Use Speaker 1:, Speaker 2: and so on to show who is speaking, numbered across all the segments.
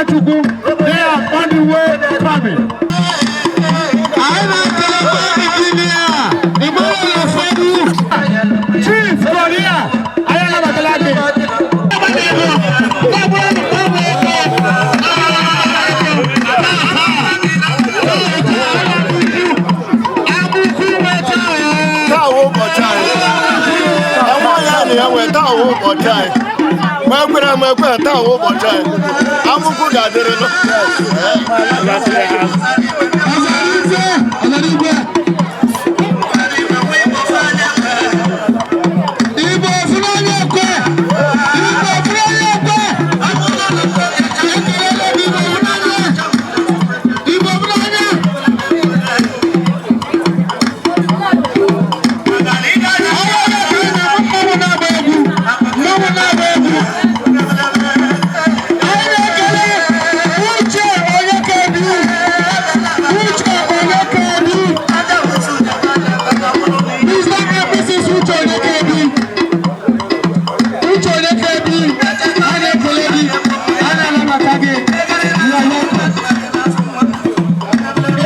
Speaker 1: Nwachukwu, they are on the way coming.
Speaker 2: Anyị na-ekelekwa Injinia Emmanuel Ofodu.
Speaker 1: Chief Korea, anyị anabatala gị.
Speaker 3: Taa wụ ụbọchị anyị. Enwe onye a na-enwe, taa wụ ụbọchị anyị. Ma ekwere m ekwe, taa wụ ụbọchị anyị. Amụkwu ga-adịrịnụ.
Speaker 2: Ọzara Igwe, Ọzara Igwe. Igbo fụrụ ekwe. Igbo fụrụ ekwe. Ekelele m Igbo fụrụ anya. Igbo fụrụ anya. Mmanwụ na-agba egwu. Mmanwụ na-agba egwu. Anyị na-ekele Uche Onyekabi. Uche Onyekabi. Mr. and Mrs. Uche Onyekabi. Uche Onyekabi. A na-ekele gị. A na-anabata gị. You are welcome.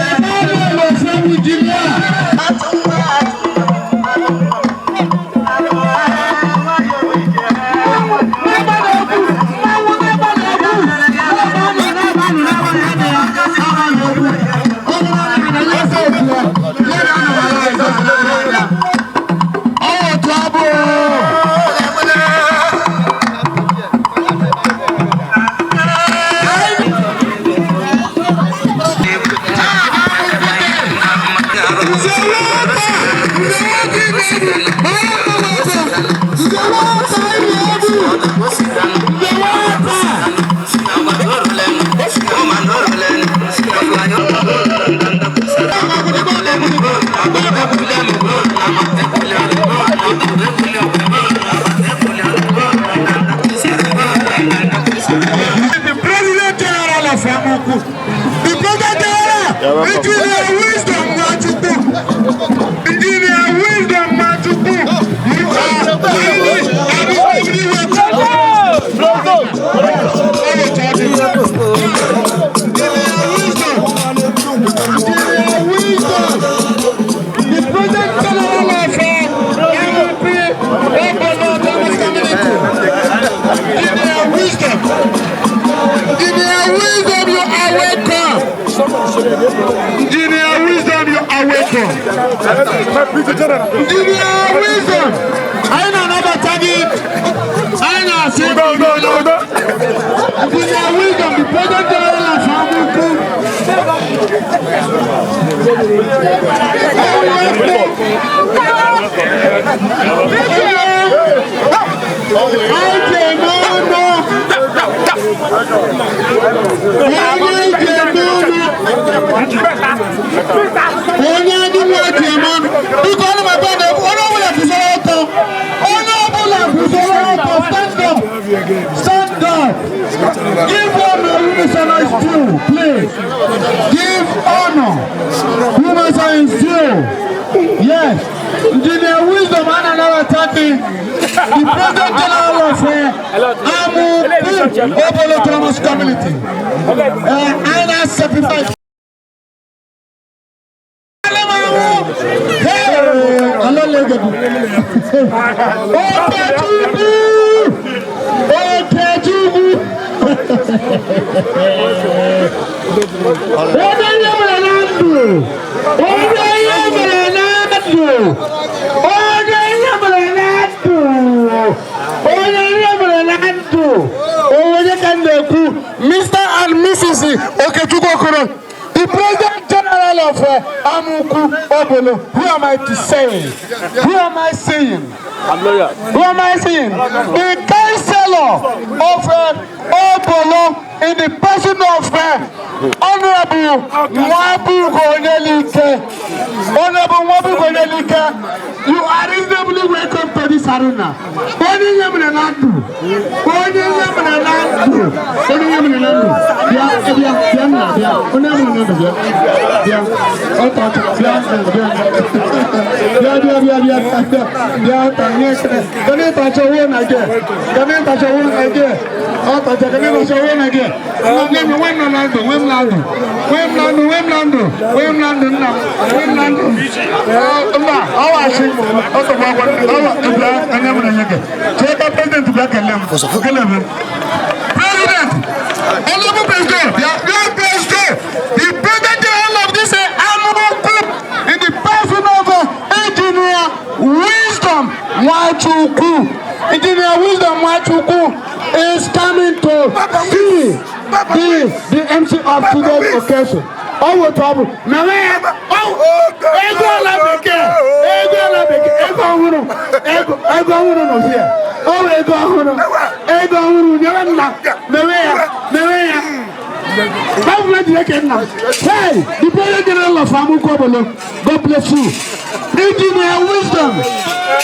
Speaker 2: Emmanuel Ofewu Junior. Mmanwụ na-agba n'egwu. Na-agbanụ, na-agbanụ, na-agbanụ, na-agbanụ egwu. Ọ bụrụ na ha na-ese otu a, ya na anọ ala. Ọ otu abụ. The President General of Amuku, the President General, Engineer Wisdom Nwachukwu, Engineer Wisdom Nwachukwu, you are highly and extremely welcome. Engineer Wisdom, Engineer Wisdom, the President General of Amuku, Obolo Autonomous Community, Engineer Wisdom. Engineer Wisdom, you are welcome. Engineer Wisdom, you are welcome. Engineer Wisdom, anyị na-anabata gị. Anyị na-asị Engineer Wisdom, the President General of Amuku. Anyị ji eme ọnụ. Onye ji eme ọnụ. Onye ndị nwe ji eme ọnụ. Biko, ọnụ maka ọ na-ekwu, onye ọbụla guzoro ọtọ. Onye ọbụla guzoro ọtọ. Stand up. Stand up. Give honor who is due, please. Give honor who is due. Yes. Engineer Wisdom ananabata gị. The President General of Amuku Obolo Autonomous Community. Anyị na-certify. Hey, alolego. Okechukwu! Okechukwu! Onye ihe mere na ndụ! Onye ihe mere na ndụ! Onye ihe mere na ndụ! Onye ihe mere na ndụ! Onye ka m na-ekwu? Mr. and Mrs. Okechukwu Okoro, the President General of Amuku Obolo. Who am I to say? Who am I saying? Who am I saying? The councillor of Obolo in the person of Honorable Nwabugo Onyelike. Honorable Nwabugo Onyelike, you are reasonably welcome to this arena. Onye ihe mere na ndụ, onye ihe mere na ndụ, onye ihe mere na ndụ, bịa.
Speaker 1: Bịa, bịa nna, bịa. Onye amụrụ na ndụ, bịa. Bịa. Ọta ọcha, bịa, bịa. Bịa, bịa, bịa, bịa, bịa. Bịa, ọta, nye ekele. Gane tacha owó na gị. Gane tacha owó na gị. Ọta ọcha, gane tacha owó na gị. Nna m, nwe m nọ na ndụ, nwe m na ndụ. Nwe m na ndụ, nwe m na ndụ. Nwe m na ndụ, nna m. Nwe m na ndụ. Mba, ọwachi. Ọtọgbọ agwa, ọwa, bịa, onye mụrụ nye gị. Chee ka president bịa kelee m. Kelee m. President! Honorable President, the President, the President General of this Amuku, in the person of Engineer Wisdom Nwachukwu. Engineer Wisdom Nwachukwu is coming to see the MC of today's occasion. Ọwọ́ trouble. Mẹ̀wẹ́ ego ọla bekee, ego ọla bekee, ego ọhụrụ, ego ego ọhụrụ nọ here. Ọwọ́ ego ọhụrụ, ego ọhụrụ nyere nna, mewe ya, mewe ya. Government yeke nna. Hey, the President General of Amuku Obolo, God bless you. Engineer Wisdom,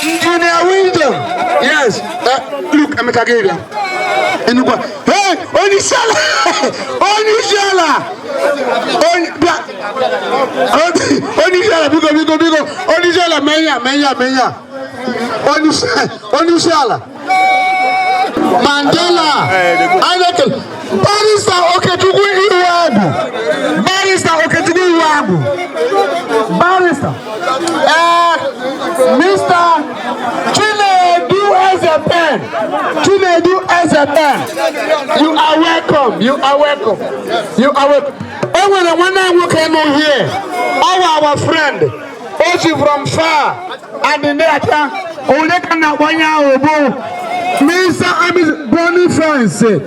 Speaker 1: Engineer Wisdom. Yes, look, Emeka Gabia. Enugwu. Hey, Onyeisiala, Onyeisiala. Onyeisiala, biko, biko, biko. Onyeisiala, menya, menya, menya. Onyeisiala. Mandela. Anyị Barrister Okechukwu Iwuagwu. Barrister Okechukwu Iwuagwu. Barrister. Mr. Chinedu Ezepen. Chinedu Ezepen. You are welcome. You are welcome. You are welcome. E nwere nwanne anyị nwoke nọ here. Ọ our friend. O si from far. And ndị acha. Onye ka na-akpọ onye ahụ bụ Mr. Amis Boniface.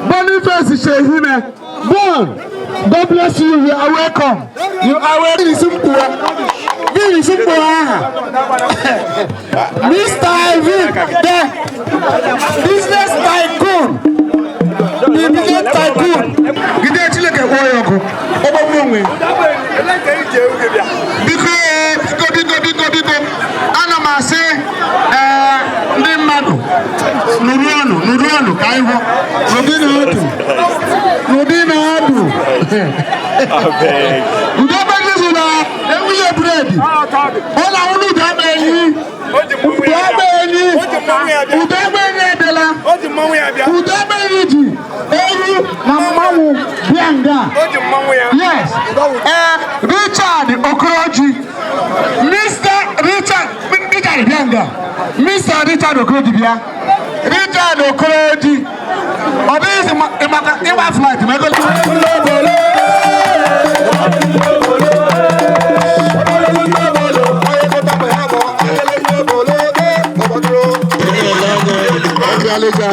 Speaker 1: Boniface Shehime. Bon. God bless you. You are welcome. You are welcome. Simple. Mr. Ivan, the business tycoon. The business tycoon. Gide Chineke kpọọ ya ọkụ. Ọ gbagbuo onwe. Biko, biko, biko, biko, biko. Ana m asị ee ndị mmadụ nụrụ ọnụ, nụrụ ọnụ ka anyị hụ. N'ụdị na ọdụ. N'ụdị na ọdụ. Udo ebe Jesu na ewuye bread. Ọ na-awụ n'udo ebe enyi. Udo ebe enyi. Udo ebe enyi abịala. Udo ebe enyi ji ewu na mmanwụ bịa nga. Yes. Richard Okoroji. Mr. Richard Richard bịa nga. Mr. Richard Okoroji bịa. Richard Okoroji. Ọ dịghịzi maka ịgba flight ma ego.
Speaker 3: Ndị alịja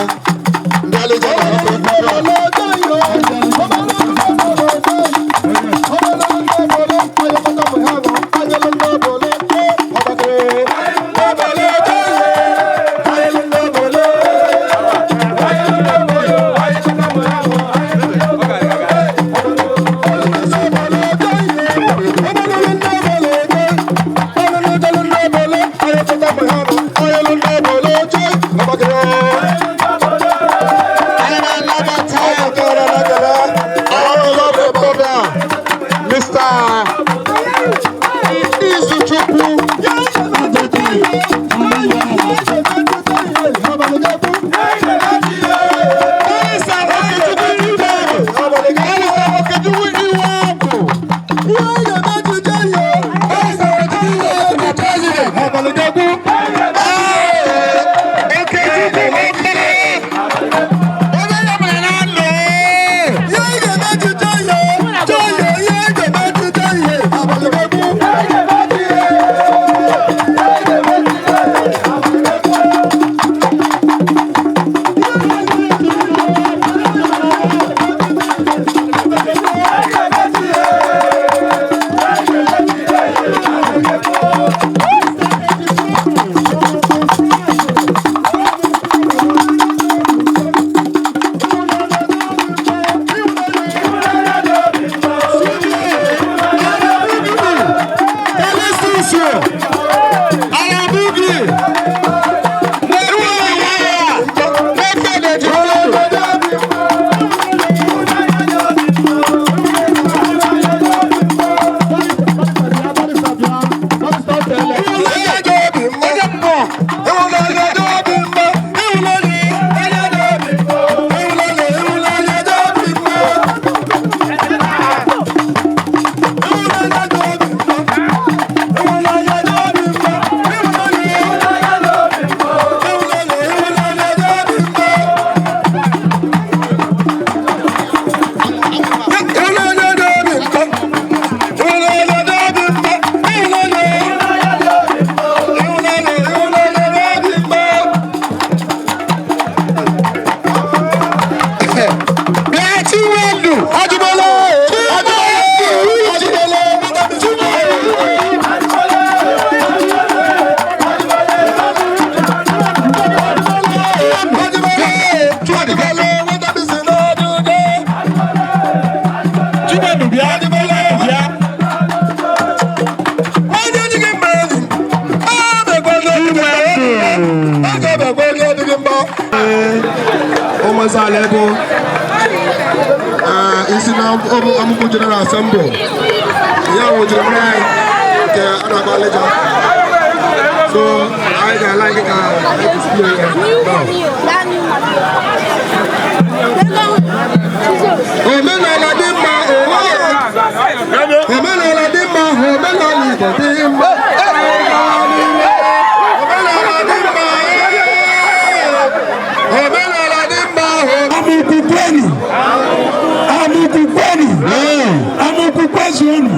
Speaker 1: isi na Amukwu General Assembly. Ya wụ njirimara anyị nke a na-akpọ Aleja. So anyị ga-ala gị ka anyị display ya now. Omenala dị mma, omenala dị mma, omenala Igbo dị mma. Omenala dị mma, omenala dị mma.
Speaker 4: Amukwu kwenu! Amukwu kwenu! Amukwu kwezuonu!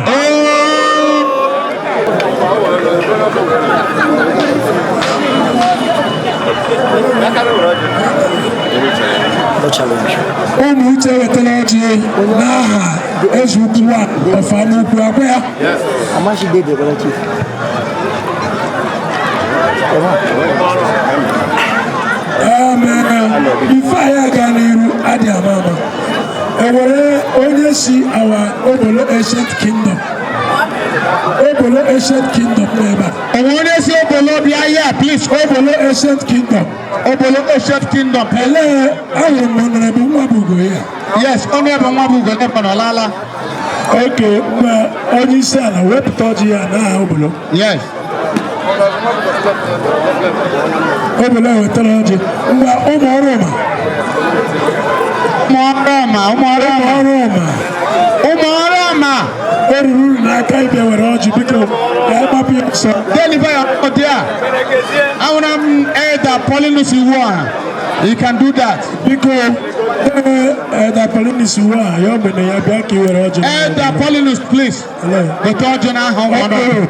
Speaker 4: Ụmụ uche wetara ọjị n'aha eze ukwu a of Amukwu akwa ya. Before anyị aga n'iru adị ama ama, enwere onye si awa Obolo Ancient Kingdom, Obolo Ancient Kingdom n'ebe a.
Speaker 2: Enwere onye si Obolo bịa here, please?
Speaker 4: Obolo Ancient Kingdom.
Speaker 2: Obolo Ancient Kingdom.
Speaker 4: Elee, ahụrụ m Honorable Nwabugo ya.
Speaker 2: Yes, Honorable Nwabugo ebe na ọlala.
Speaker 4: Oke mgbe onye isi ala wepụta ọjị ya n'aha Obolo.
Speaker 2: Yes.
Speaker 4: Obolo wetara ọjị. Ngwa, ụmụ ọrụ ma.
Speaker 2: Ụmụ ọrụ ma, ụmụ ọrụ
Speaker 4: ụmụ
Speaker 2: ma.
Speaker 4: Ọrụ ma.
Speaker 2: Ụmụ ọrụ ma.
Speaker 4: O ruru uru n'aka ịbịa were ọjị, biko ka anyị gbapụ ya ọsọ.
Speaker 2: Deliver your order there. Ahụra m Elder Paulinus Iwuoha. You can do that.
Speaker 4: Biko, ee, Elder Paulinus Iwuoha, ya o mere ya bịa ka ị were ọjị.
Speaker 2: Elder Paulinus, please.
Speaker 4: Hello.
Speaker 2: Weta ọjị n'aha ụmụ ọrụ.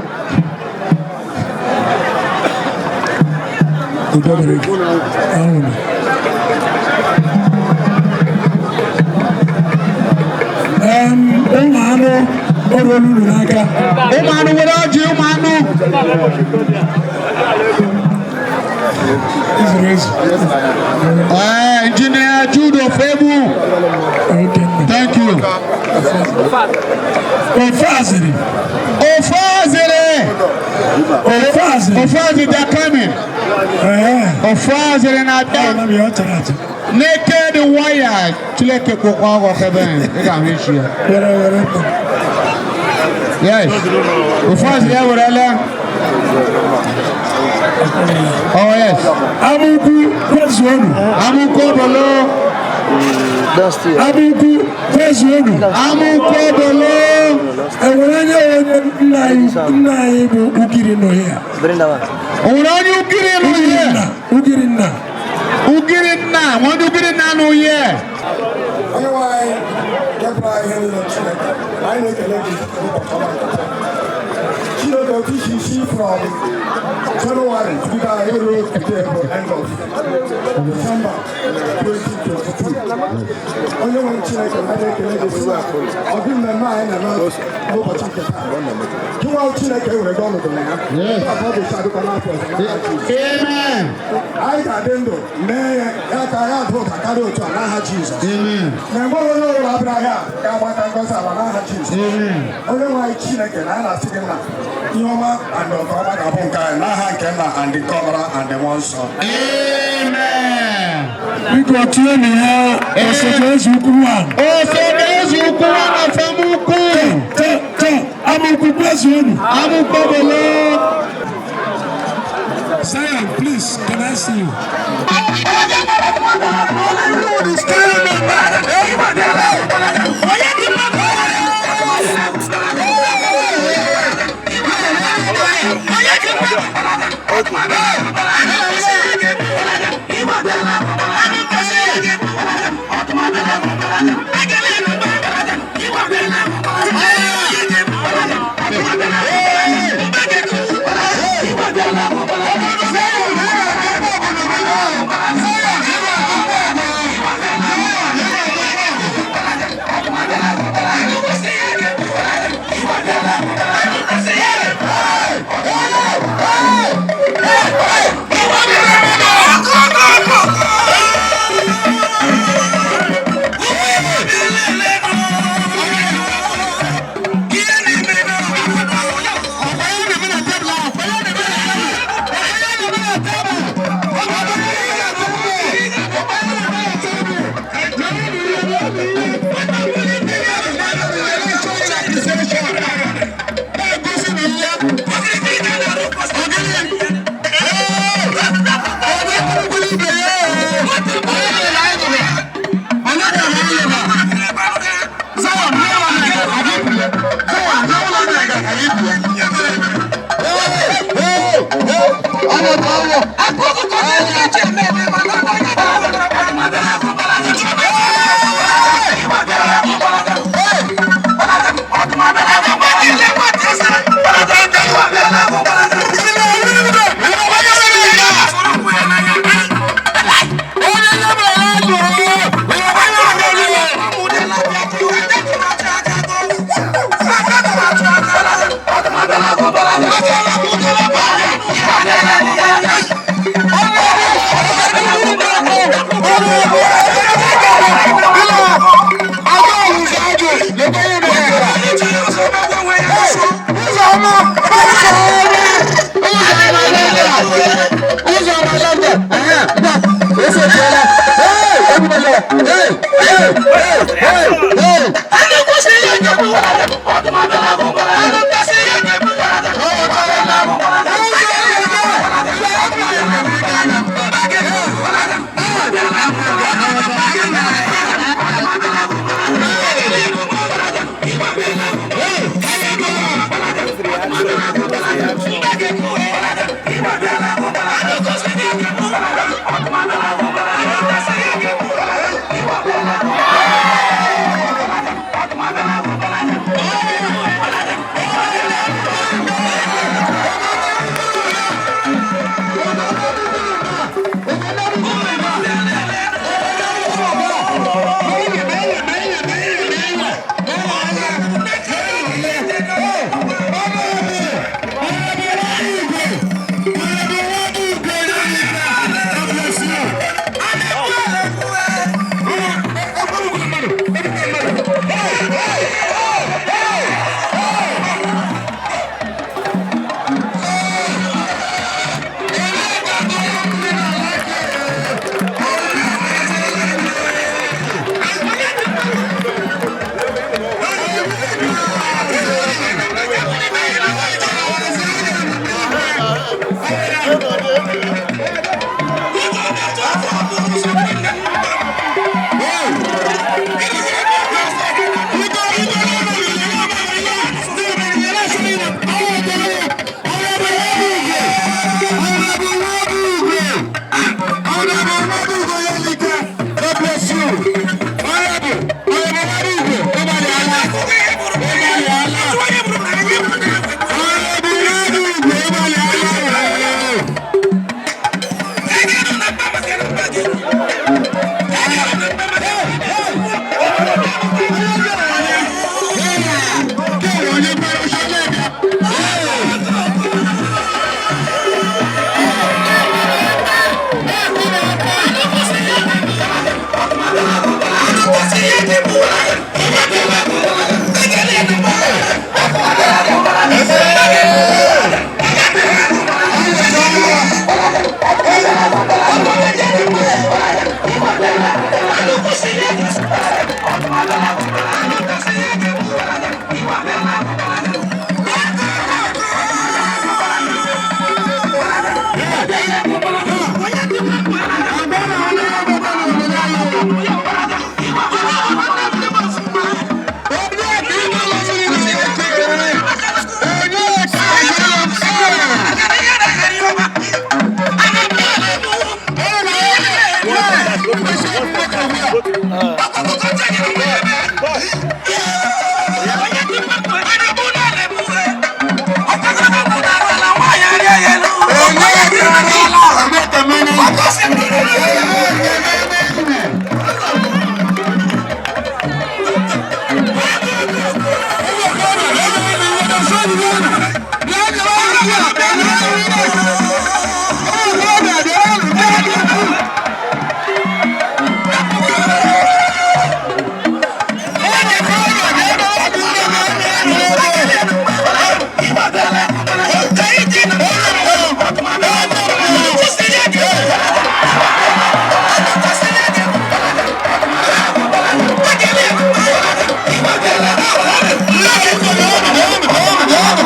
Speaker 4: Udo dịrị gị. Ahụrụ m. Ụmụ anụ o ruola unu n'aka.
Speaker 2: Ụmụ anụ, were ọjị, ụmụ anụ.
Speaker 4: Izuru ezu.
Speaker 2: Ee, Engineer Jude Ofebu.
Speaker 4: Okay, nna.
Speaker 2: Thank you.
Speaker 4: Ofe azịrị.
Speaker 2: Ofe azịrị.
Speaker 4: Ofe azịrị.
Speaker 2: Ofe azịrị, they are coming.
Speaker 4: Ee.
Speaker 2: Ofe azịrị na-abịa.
Speaker 4: Ahụla m ya, ọ chara acha.
Speaker 2: Naked wire. Chineke kwụkwa ọgwụ kebe ị ga-ahụ isi ya.
Speaker 4: Were were nna.
Speaker 2: Yes. Ofe azịrị ya werela. Oh yes.
Speaker 4: Amukwu kwezuonu.
Speaker 2: Amukwu Obolo.
Speaker 4: Amukwu kwezuonu.
Speaker 2: Amukwu Obolo.
Speaker 4: Enwere onye onye nna anyị bụ Ugiri nọ ya.
Speaker 2: O nwere onye Ugiri nọ
Speaker 4: Ugiri
Speaker 2: here?
Speaker 4: Nna, Ugiri nna.
Speaker 2: Ugiri nna, onye Ugiri nna nọ here.
Speaker 1: Onye nwe anyị kepụrụ anyị ihe niile, Chineke, anyị na-ekele gị ụbọchị ọma nke taa. Chineke, otu isi isi from January tupu anyị ruo today bụ end of December 2022. Onye nwe m Chineke, anyị na-ekele gị sị na ọ dị mmemme anyị na-eme n'ụbọchị nke taa. Gị nwa Chineke ewere gị ọnọdụ na ya. Ọ ga-esi adịkwa n'afọ ọzọ n'aha Jizọs.
Speaker 2: Amen.
Speaker 1: Anyị ga-adị ndụ mee ya ya ka anyị adị ụka karịa otu a n'aha Jizọs.
Speaker 2: Amen.
Speaker 1: Na enweghị onye ọbụla bịara ahịa ga-agbata ngọzi ala n'aha Jizọs.
Speaker 2: Amen.
Speaker 1: Onye nwe anyị Chineke, na anyị na-asị gị na ihe ọma and ọgọ ọma ga-abụ nke anyị n'aha nke Nna and nke Ọkpara and Mmụọ Nsọ.
Speaker 2: Amen.
Speaker 4: Biko tienụ ya, osote eze ukwu a.
Speaker 2: Osote eze ukwu wa na Famukwu.
Speaker 4: Te te, Amukwu kwezuonu.
Speaker 2: Amukwu Obolo.
Speaker 4: Zion, please, can I see you?
Speaker 1: Look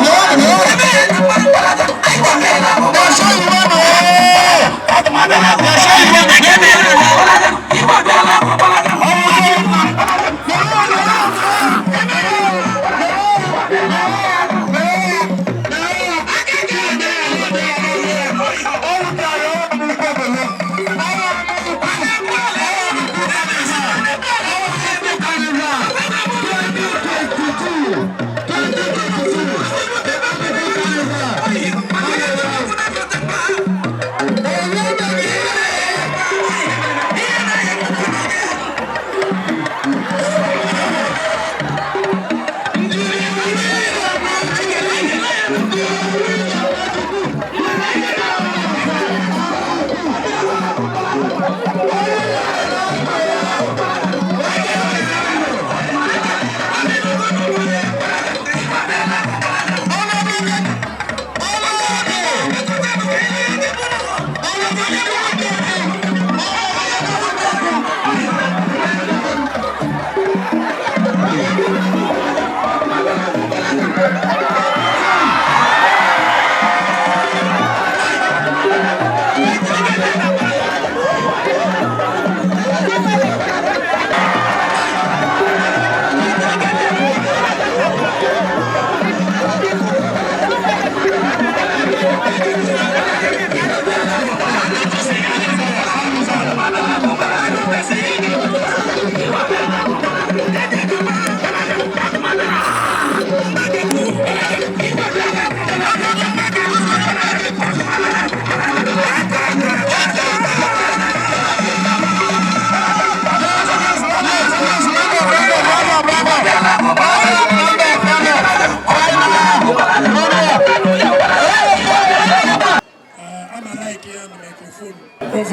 Speaker 1: at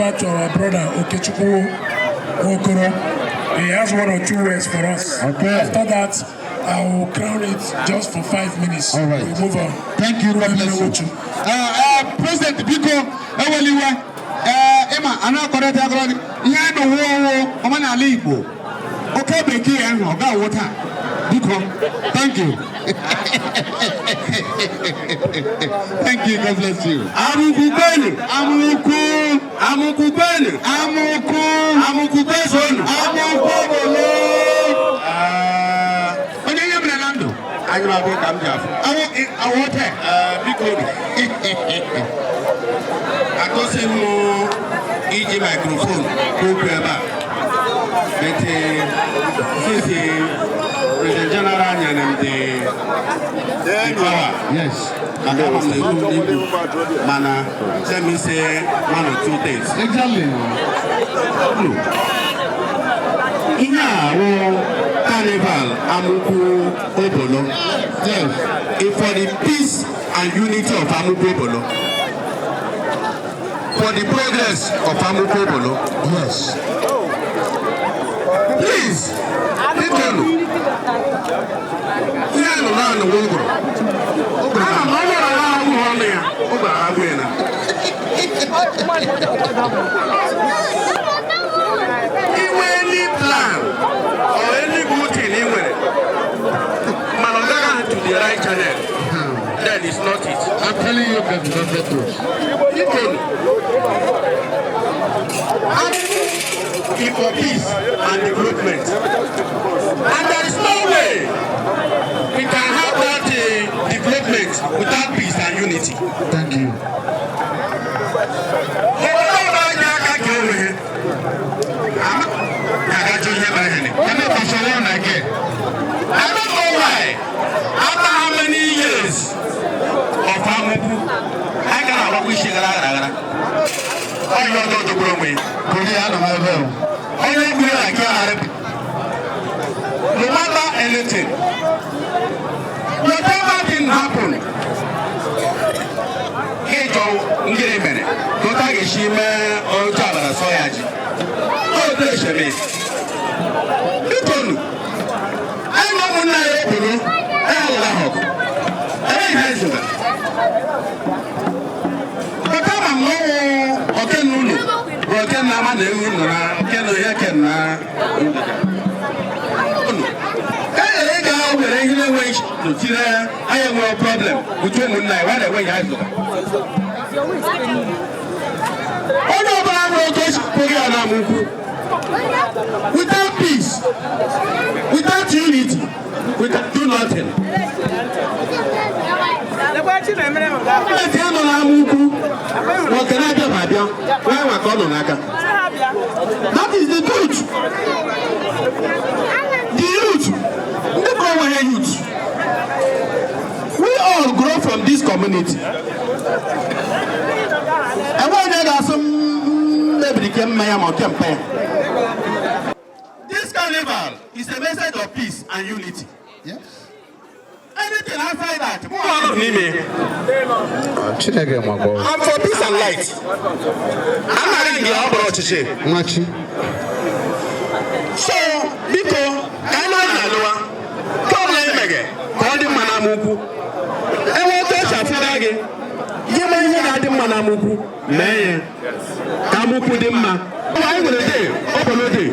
Speaker 4: over to our brother Okechukwu Okoro. He has one or two words for us.
Speaker 1: Okay.
Speaker 4: After that, I will crown it just for 5 minutes.
Speaker 1: All right.
Speaker 4: We move on.
Speaker 1: Thank you. God bless you. President, biko, eweliwe. Ịma ana akọrọta akọrọ ihe a na-owu owu omenala Igbo. Oke bekee ahụ ọ ga-awụ taa. Biko, thank you. Thank you. God bless you.
Speaker 5: Amukwu kwenu!
Speaker 1: Amukwu!
Speaker 5: Amukwu kwenu!
Speaker 1: Amukwu!
Speaker 5: Amukwu kwesonu!
Speaker 1: Amukwu obodo! Onye ihe mere na ndụ?
Speaker 5: Anyị na-abụ ka m ji afụ.
Speaker 1: Awụ awụ taa.
Speaker 5: Biko, atụsị m iji microphone okwu ebe a. But since President General nyere m the power, maka ama m na-eru m n'ibu, mana let me say one or two things.
Speaker 1: Exactly.
Speaker 5: Ihe a wụ carnival Amukwu Obolo. Yes. For the peace and unity of Amukwu Obolo. For the progress of Amukwu Obolo. Please, biko, ihe a nọ naanị wụ ụgụrụ. Ama m na ọ gwara ha agwụ ọnụ ya, ọ gwara ha agwụ ya na. Inwe any plan or any good thing ị nwere, mana ọ gaghị to the right channel, then it's not it.
Speaker 1: I'm telling you the the truth.
Speaker 5: Biko, is for peace and development. And there is no way we can have that development without peace and unity.
Speaker 1: Thank you.
Speaker 5: Obodo ọbụla ji aka ka enweghị ama ga-agajụ ihe mere gịnị.
Speaker 1: Let me pass on again.
Speaker 5: I don't know why, after how many years of Amukwu, anyị ga na-agbakwa isi gara gara gara. Ọ ihe ọjọọ jọgburu onwe ya.
Speaker 1: Kò ní àná máa bẹ̀ o.
Speaker 5: Onye gburu na nke ghara, no matter anything, whatever thing happen, ịchọ ngịrị mere ka otu a ga-esi mee otu agbara sọ ya ji otu esheme. Bikonu, anyị na ụmụnna ya obodo anyị alụla ha ọgụ ebe ihe anyị zụtara maka ama m na ọwụ okenụlọ bụ okenna ama na ewu nọ na okenna ihe kenna ndịda unu ka anyị ga were ihe na-enweghị tinye ya, anyị enweghị problem otu ụmụnna anyị nwa na-enweghị anyị zụtara. Onye ọbụla nwere otu esi pụghị ya na Amukwu. Without peace, without unity, we can do nothing. Gọọmenti nọ n'Amukwu nwoke na-abịa ma abịa nwanyị nwa ka ọ nọ n'aka. That is the truth. The youth, ndị bụ onwe ha youth, we all grow from this community. Enwe onye ga-asụ m mebiri ke mmanya ma ọ ke mpa ya. This carnival is a message of peace and unity. Anything outside that, mụ nọ n'ime.
Speaker 1: Chineke makwa.
Speaker 5: I'm for peace and light. Anaghị gị ọ bụrụ ọchịchị.
Speaker 1: Nwachi.
Speaker 5: So, biko, ka anyị nọ na-alụwa. Ka ọ bụla anyị mege, ka ọ dị mma n'Amukwu. Enwe otu esi afụda gị, gị mee ihe ga-adị mma n'Amukwu, mee ya. Ka Amukwu dị mma. Anyị nwere day, Obolo Day.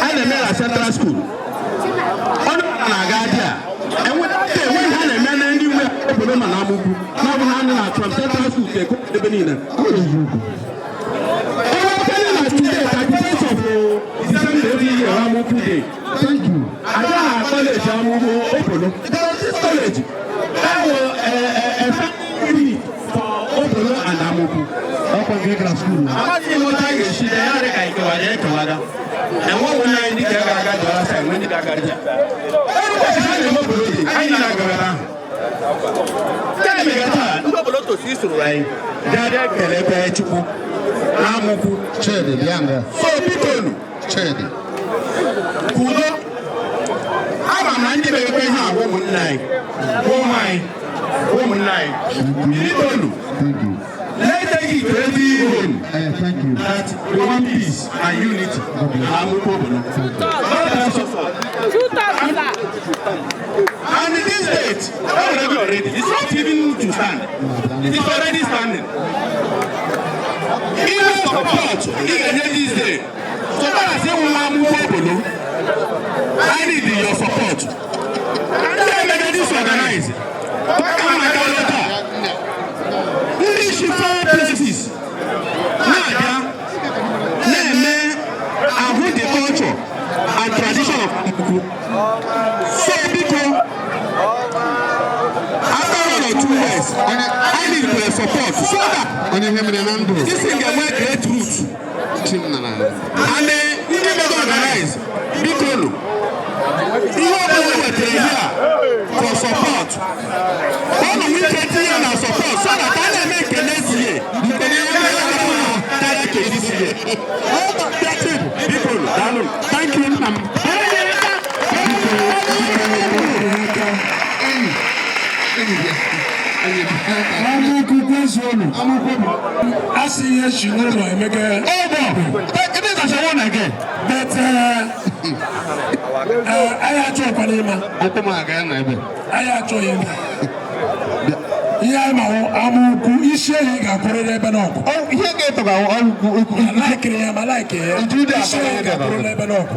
Speaker 5: Anyị na-eme na Central School. Onye ọbụla na-aga dị a. Enwe enwe ihe a na-eme na ndị nwe obodo ma n'Amukwu. Na ọ bụ ha ndị na from Central School ka eko ebe niile. Enwe okenye na today, 31st of December every year, Amukwu Day.
Speaker 1: Thank you.
Speaker 5: Ada college Amukwu Obolo. Because this college, that will a family unit for Obolo and Amukwu.
Speaker 1: Ọkwa nke gara school.
Speaker 5: Amaghị m otu a ga-esi na ya dị ka ikewaja ekewaga. Enwe onwe anyị ndị ka ga-aga jọra sa enwe ndị ga-aga ja. Ụbọchị ha na-eme obodo dị, anyị na-aga ebe ahụ. Nke a mere taa, ndị obodo tosi isoro anyị bịa bịa kelee Chukwu na Amukwu.
Speaker 1: Chidi, bịa nga.
Speaker 5: So biko nu,
Speaker 1: Chidi.
Speaker 5: Udo ama m na ndị na-ekwe ihe agwa ụmụnne anyị bụ ụmụ anyị bụ ụmụnne anyị, biko nu.
Speaker 1: Thank you.
Speaker 5: Let's take Take it to every home
Speaker 1: Thank you.
Speaker 5: That we want peace and unity na Amukwu Obolo.
Speaker 6: 2,000.
Speaker 5: And this date, already already, it's not even to stand. It is already standing. Ihe support ị ga-enye this day. So far as ịnwụ Amukwu Obolo, I need your support. Ndị emege disorganize. Kama maka lọta. Ndị isi four places na-abịa na-eme ahụ the culture and tradition of Amukwu. So biko, after 1 or 2 years, I need your support so that
Speaker 1: Onye ihe mere na ndụ.
Speaker 5: This thing ga-enwe great root.
Speaker 1: Chi m nara.
Speaker 5: And ndị mego organize, biko nụ, ihe ọbụla wetara here for support, ụnụ nwee ike tinye na support so that a na-eme nke next year, nke karịa nke this year. Biko nụ, daalụ. Thank you, nna m.
Speaker 1: Enyi. Enyi bịa. Enyi bịa.
Speaker 4: Amukwu kwezuonu. A sị ihe si n'ụlọ emege.
Speaker 1: Ọbọ. Ebe ịzacha one again.
Speaker 4: But anyị achọghịkwana ịma.
Speaker 1: Ụkwụ m aga na ebe.
Speaker 4: Anyị achọghị ịma. Ihe anyị ma hụ Amukwu isi ehi ga-akwụrịrị ebe n'ọkụ.
Speaker 1: Ọ ihe ga-eto ga ọgwụ okwu.
Speaker 4: Ma laikiri ya ma like ya.
Speaker 1: Nju dị
Speaker 4: Isi ehi
Speaker 1: akpa
Speaker 4: ga-akwụrụ n'ebe n'ọkụ.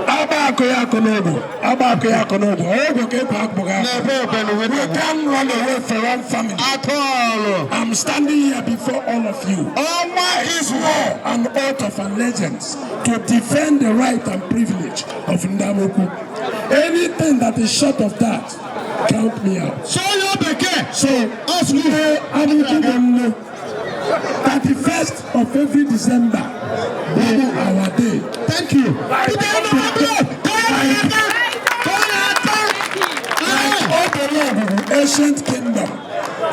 Speaker 4: Agba akụ ya akụ n'ogwu. Agba akụ ya akụ n'ogwu. Ogwu ka ekwe akpụ gị akụ.
Speaker 1: N'ebe ebe na
Speaker 4: We can't run away from one family.
Speaker 1: At all.
Speaker 4: I'm standing here before all of you.
Speaker 1: Ọnwa
Speaker 4: I swore an oath of allegiance to defend the right and privilege of Ndamukwu. Anything that is short of that, count me out.
Speaker 1: So ya bekee.
Speaker 4: So, today, Amukwu bụ nne. 31st of every December will be our day.
Speaker 1: Thank you.
Speaker 4: Like Obolo bụ ancient kingdom.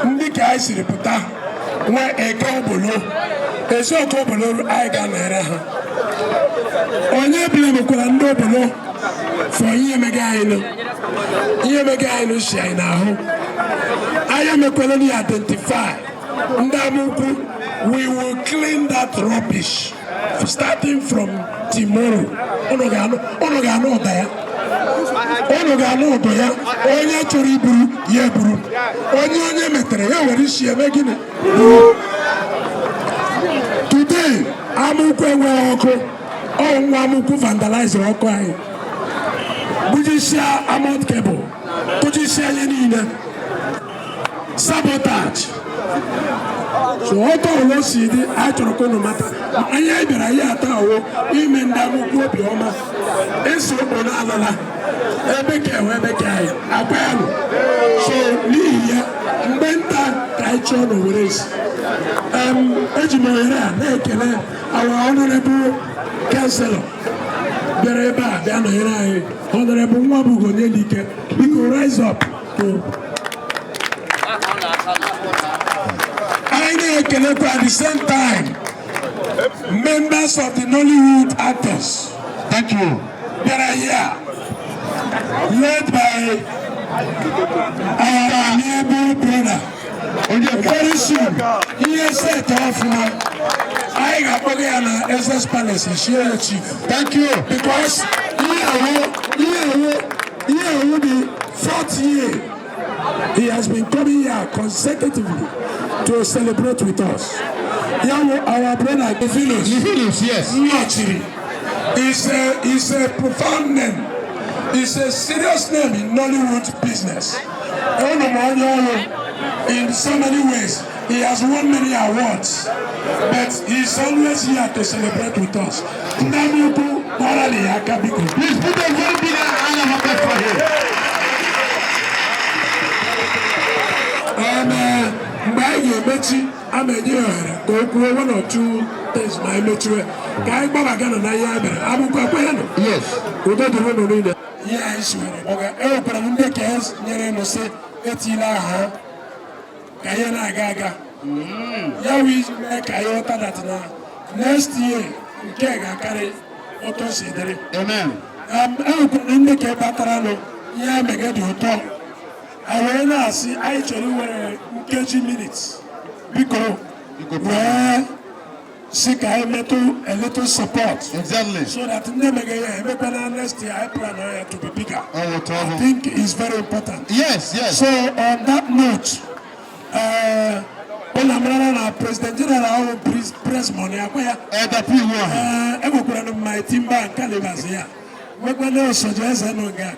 Speaker 4: Ndị ka anyị siri pụta nwee Eke Obolo. Eziokwu Obolo anyị ga-anọnyere ha. Onye blamekwara ndị Obolo for ihe mega anyị nụ. Ihe mega anyị nụ si anyị n'ahụ. Anyị emekwala na identify ndị Amukwu. We will clean that rubbish starting from tomorrow. Unu ga-anụ ụda ya. Unu ga-anụ ụdọ ya. Onye chọrọ iburu ya eburu. Onye metere ya were isi eme gịnị? Buru. Today, Amukwu enweghị ọkụ. Ọ nwa Amukwu vandalizere ọkụ anyị. Gbujisia armored cable. Kụjisia ihe niile. Sabotage. So ọtọ ole si dị anyị chọrọ ka unu mata. Anyị anyị bịara ihe atọ awụ ime ndị Amukwu obiọma. Esi ụkpụrụ alala. Ebe ka enwe ebe ka anyị akwa ya nụ. So n'ihi ya, mgbe nta ka anyị chọọ na owere esi. Eji m ohere a na-ekele our honorable councillor bịara ebe a bịa nọnyere anyị, Honorable Nwabugo Onyedike. Biko rise up to anyị na-ekelekwa at the same time members of the Nollywood actors.
Speaker 1: Thank you.
Speaker 4: Bịara here, led by our amiable brother. Very soon, ihe set ọfụma, anyị ga-akpọga ya na Ss Palace shie ya chief.
Speaker 1: Thank you.
Speaker 4: Because ihe awụ the fourth year he has been coming here consecutively to celebrate with us. Ya wụ our brother Livinus.
Speaker 1: Livinus, yes.
Speaker 4: Nnọchiri is a profound name. Is a serious name in Nollywood business. Unu ma onye ọrụ in so many ways. He has won many awards, but he is always here to celebrate with us. Ndị Amukwu, kpọrọ na ya aka biko.
Speaker 1: Please put a very big hand of applause for him.
Speaker 4: Mgbe anyị ga-emechi, a ma enye ya ohere ka o kwuo one or two things ma emechiwe ka anyị gbabaga nọ na ihe a bịara. Amukwu ekwenụ.
Speaker 1: Yes.
Speaker 4: Udo dịrị unu niile. Ihe anyị si were gbaga, enwekwara m ndị ka nyere nụ sị etila aha ha ka ihe na-aga aga ya wụ iji mee ka anyị ghọta that na next year nke ga-akarị otu o si dịrị.
Speaker 1: Amen.
Speaker 4: Enwekwara ndị ka bataranụ ihe emege dị ụtọ. Anyị wee na-asị anyị chọrọ iwere nkeji minutes, biko. Wee si ka anyị metụ a little support. So that ndị mege ya emekwana next year, I plan on ya to be bigger. I think it's very important.
Speaker 1: Yes.
Speaker 4: So on that note, ụlọ amara na President General ahụ press money akwa ya.
Speaker 1: Elder P. One.
Speaker 4: Enwekwara m my timber and calibers ya. Nwekwana osoje eze nọ nga.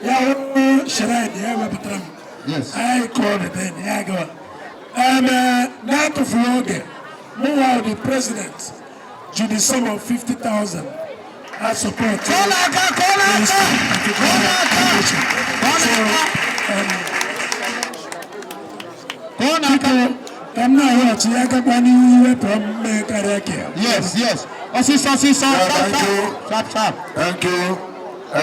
Speaker 4: Ya hụ shrine ya wepụtara m. I called it then, ya gawa. Na-atụfughị oge, mụnwa the president ji the sum of 50,000 as support.
Speaker 1: Kọ́lá aka, kọ́lá aka, kọ́lá aka, kọ́lá aka. Kọ́lá aka.
Speaker 4: Ka m na-ahụghachi ya gakwa n'ihu iwepụ mme karịa ka ya.
Speaker 1: Yes. Ọsịsọ, ọsịsọ,
Speaker 3: Yeah,
Speaker 1: sharp,
Speaker 3: thank
Speaker 1: sharp,
Speaker 3: you.
Speaker 1: sharp, sharp.
Speaker 3: Thank you.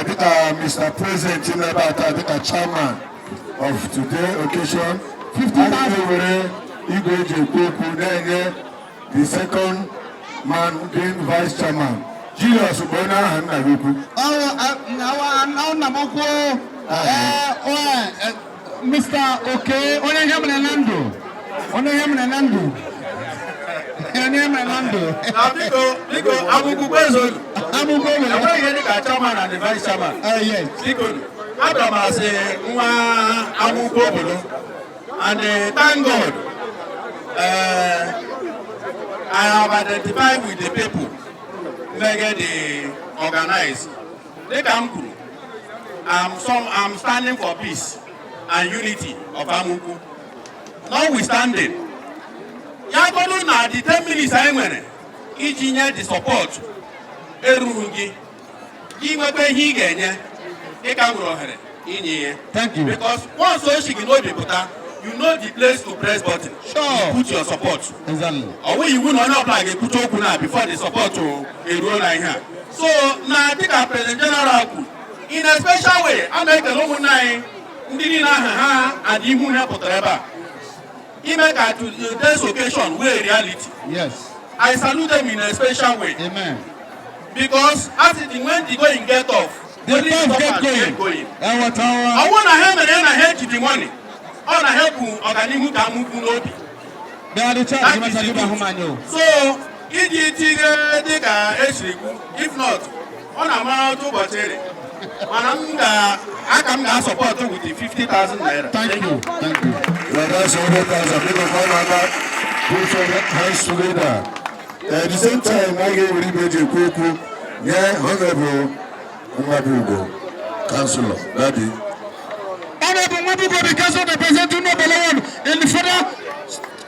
Speaker 3: Dịka Mr. President Chinabata, dịka chairman of today occasion,
Speaker 1: 50,000.
Speaker 3: a ga-ewere igwe eji ekwu okwu na-enye the second man being vice chairman. Julius bụ onye aha nna gị ukwu.
Speaker 1: Ọwụ nna m ukwu, Mr. Oke, onye ihe mere na ndụ. Onye ihe mere na ndụ. Onye ihe mere na ndụ.
Speaker 6: Na biko, biko, akwụkwọ kwezonu.
Speaker 1: Amụkwu mere.
Speaker 6: Enweghị ihe dịka chairman and the vice chairman.
Speaker 1: Yes.
Speaker 6: Biko, abịara m asị nwa akwụkwọ obodo and thank God, I have identified with the people mege the organize. Dịka m kwuru, I'm standing for peace and unity of Amukwu. Notwithstanding, ya bụrụ na the 10 minutes anyị nwere iji nye the support erughị gị, gị nwekwa ihe ị ga-enye, ị ka nwere ohere inye ya.
Speaker 1: Thank you.
Speaker 6: Because once o si gị n'obi pụta, you know the place to press button.
Speaker 1: Sure.
Speaker 6: You put your support.
Speaker 1: Exactly.
Speaker 6: Ọ bụghị iwu na onye ọbụla ga-ekwute okwu na before the support eruo na ihe a. So na dịka President General kwuru, in a special way, a na-ekele ụmụnne anyị ndị niile aha ha adị ihu ha pụtara ebe a ime ka today's occasion wee reality. I salute them in a special way.
Speaker 1: Amen.
Speaker 6: Because as it when the going get off,
Speaker 1: The
Speaker 6: only
Speaker 1: tough get
Speaker 6: stop and
Speaker 1: going.
Speaker 6: get going.
Speaker 1: Ewetawa.
Speaker 6: Ọ bụrụ na ha mere na ha eji the money, ọ na ha bụ ọganihu ka amụkwu n'obi.
Speaker 1: They are the church.
Speaker 6: That
Speaker 1: That
Speaker 6: is the truth. So iji tinye dịka esiri kwu, if not, ọ na-ama otu ụbọchị ere. Mana m ga aka m ga-asupport with the 50,000 naira.
Speaker 1: Thank you. Thank you.
Speaker 3: Yeah, that's 100,000. Biko, kọ́lá aka. Put your hands together. At the same time, a ga-ewere igwe eji ekwu okwu nye Honorable Nwabugo, Councillor, Daddy.
Speaker 1: Honorable Nwabugo, the council representing Nobele one in the federal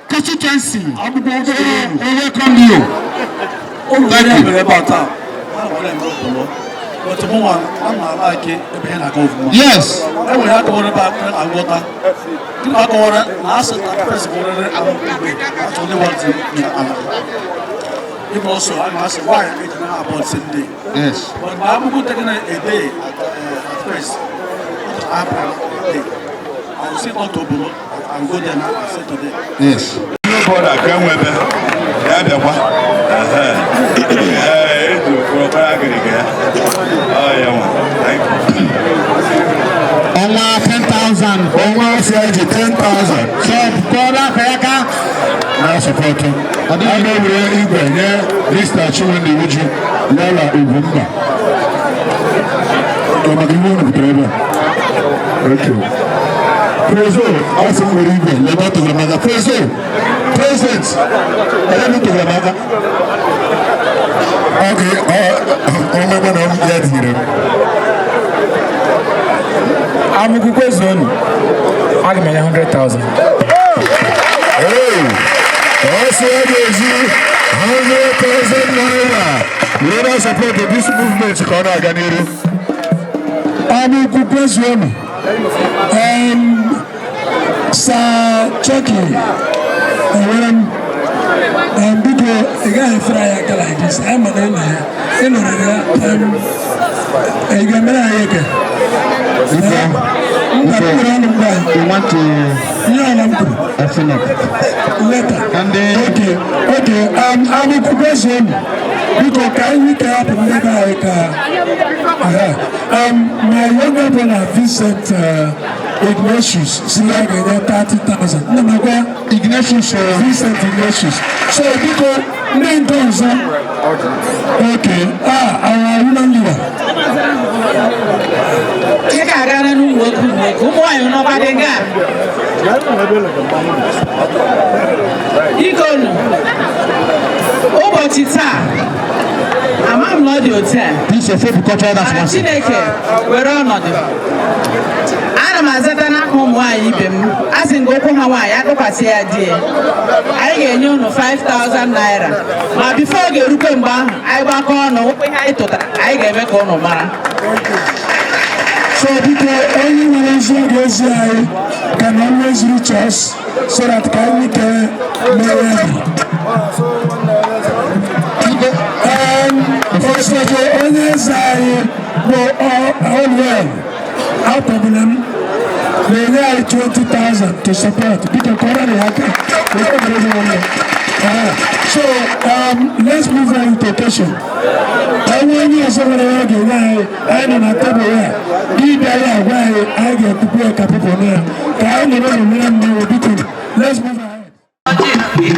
Speaker 1: constituency. So, we welcome you.
Speaker 7: Thank you. Ebe a taa, a na eme obodo. But mụnwa, a na-ala ike ebe ihe na-aga ọfụma. E nwere akọwara ebe a na-aghọta. Ndị akọwara na asị na president nwere ahụ igwe atụ ndị wọtị na ala. Even also, a na-asị why eji na about same day. But my akwụkwọ taken a day at first, not happen a day. I will say not to Obodo, I will go there now and say today.
Speaker 8: Ndị bọọdụ aka nwebe ya bịakwa. Ee, eji okporo agịrịga ya. Ọ ya nwa. Thank you.
Speaker 1: Ọnwa 10,000.
Speaker 3: Ọnwa afọ ji 10,000.
Speaker 1: So, kọ́lá aka.
Speaker 3: Na support. A ga-ewere igwe nye Mr. Chinwendu Uju Yala Ugwumba. Ọ maka ihe unu pụtara ebe a? Okay. Prezo, asị m were igwe lebe ọ tụgara m aka. Prezo, President, ebe m tụgara m aka. Okay, ọ ọ na ya tinyere m.
Speaker 9: Amukwu kwezuonu, aga m enye 100,000.
Speaker 3: Hey, ọsọ ya ga-eji 100,000 naira were na support this movement ka ọ na-aga n'iru.
Speaker 4: Amukwu kwezuonu. Sir Chucky, enwere m biko ị gaghị efere anyị aka like this. Anyị ma na ị nọ ya. Ị nọrọ ya. Ị ga-emere anyị eke. Mba, mkpụrụ ọnụ mgbe anyị.
Speaker 1: You want to
Speaker 4: Ihe ọla m kwuru.
Speaker 1: open up.
Speaker 4: Later. Okay. Amukwu kwezuonu. Biko ka anyị ike hapụ ndị be anyị ka. Aha. My younger brother Vincent Ignatius si na ga-enye 30,000. Nna m agwa
Speaker 1: Ignatius
Speaker 4: Vincent Ignatius. So biko ndị nke ọzọ. Okay, our woman leader.
Speaker 10: Ihe ga-agara n'ụmụ nwoke ụmụ nwoke ụmụ nwaanyị n'ọba dị nga. Biko nụ, ụbọchị taa, ama m na ọ dị otu a.
Speaker 2: This is a cultural dance.
Speaker 10: Mana Chineke were ọnọdụ. Ana m azata n'aka ụmụ nwaanyị ibe m, a sị nga ụkwụ ha nwaanyị atụkwasị ya di ya. Anyị ga-enye unu 5,000 naira. Ma before ọ ga-erukwe mgbe ahụ, anyị gbakọ ọnụ, ụkwụ ihe anyị tụtara, anyị ga-eme ka unu mara.
Speaker 4: So biko onye nwere ezi oge ozi anyị can always reach us so that ka anyị ke mere ya. Osote onye eze anyị bụ Allwell Akpọbụla m na-enye anyị 20,000 to support. Biko kọrọ na ya aka. So let's move on to occasion. Onye onye ọzọ nwere ya ga-enye anyị, anyị nọ na tebụl ya. Dibịa ya agwa anyị, anyị ga-ekwukwu ya ka people nụ ya. Ka anyị nọrọ n'omere mmanwụ biko. Let's move ahead.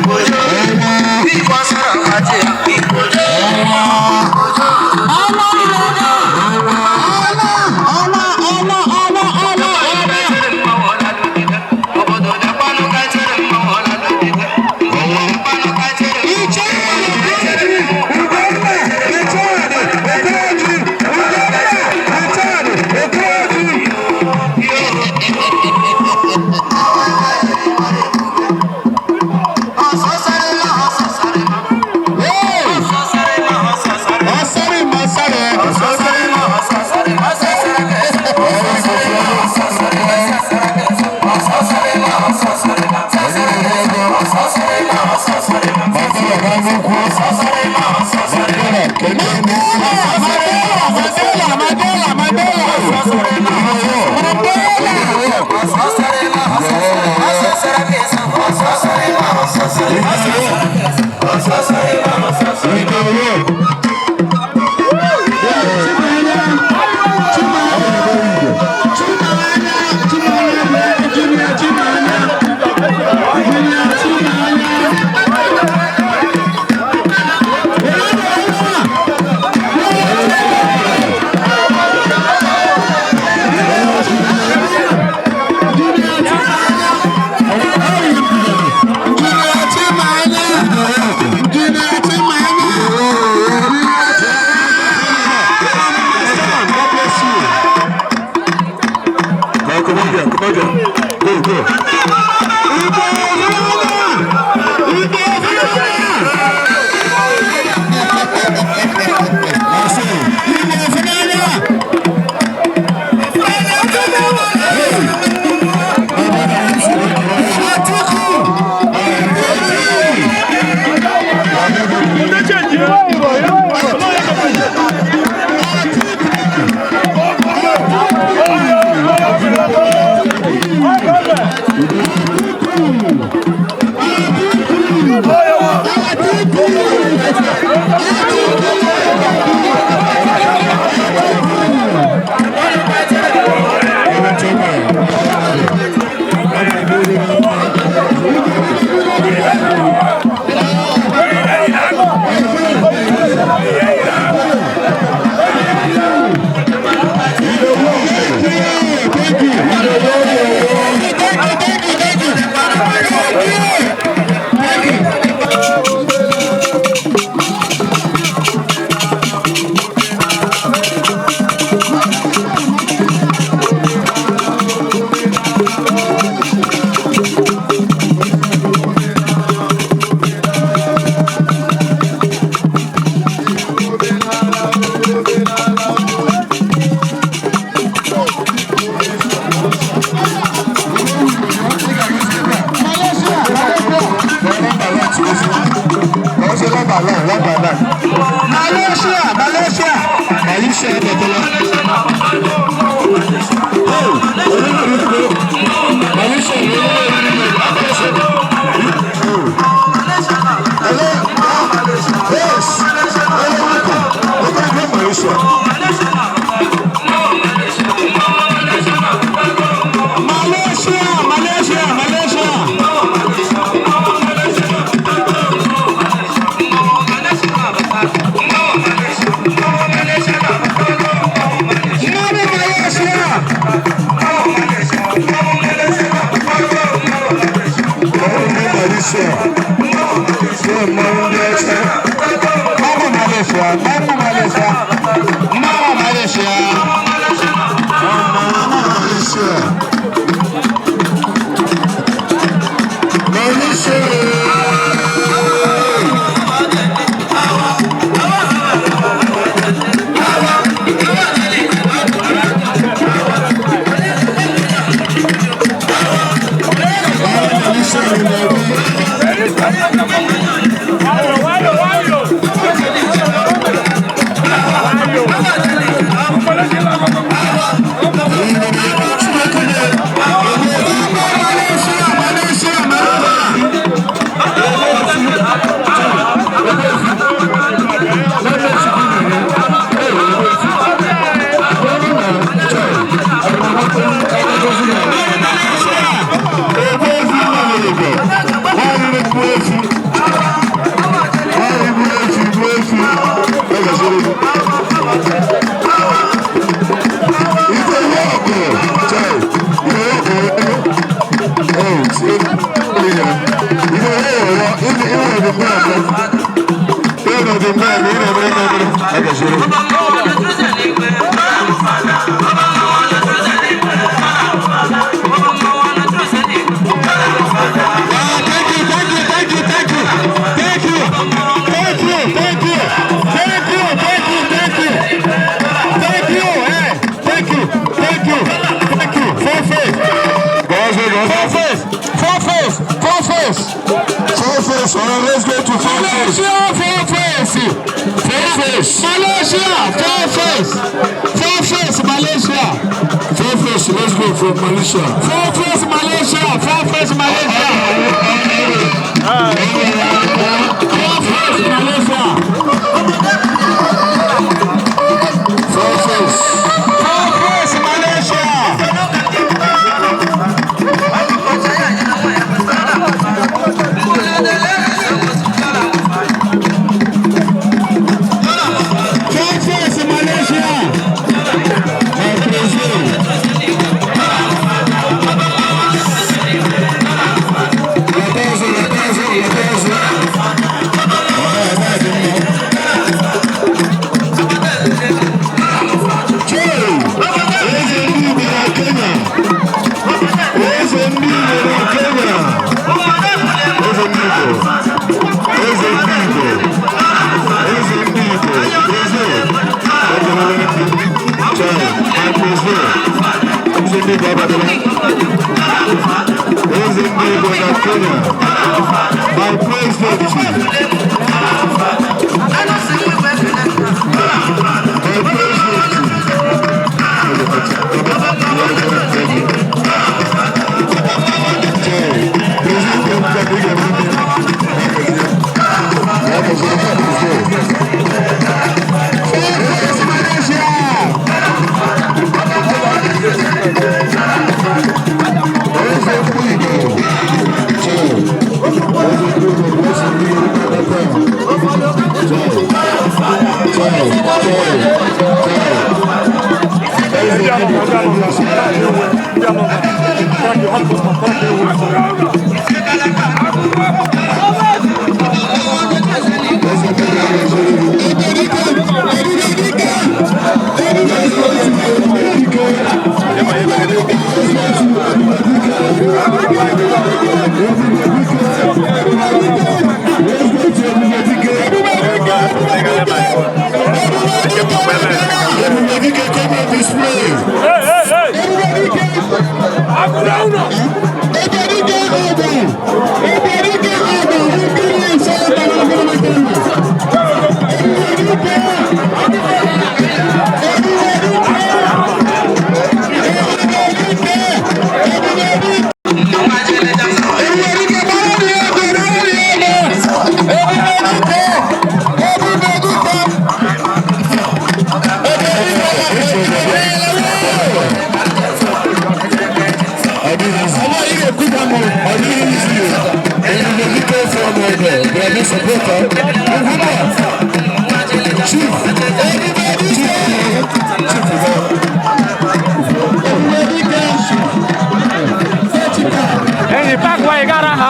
Speaker 3: Chief.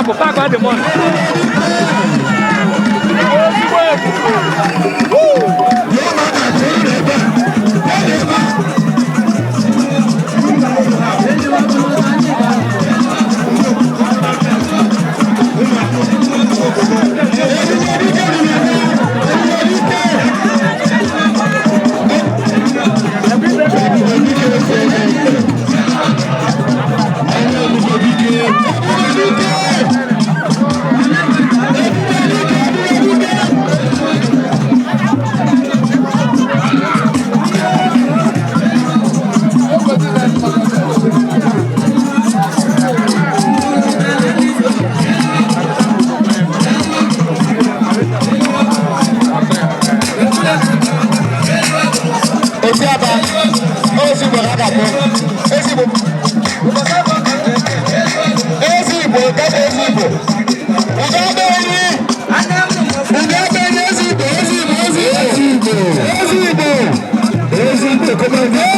Speaker 9: Hapụ, pack all the money.
Speaker 3: Ezigbo,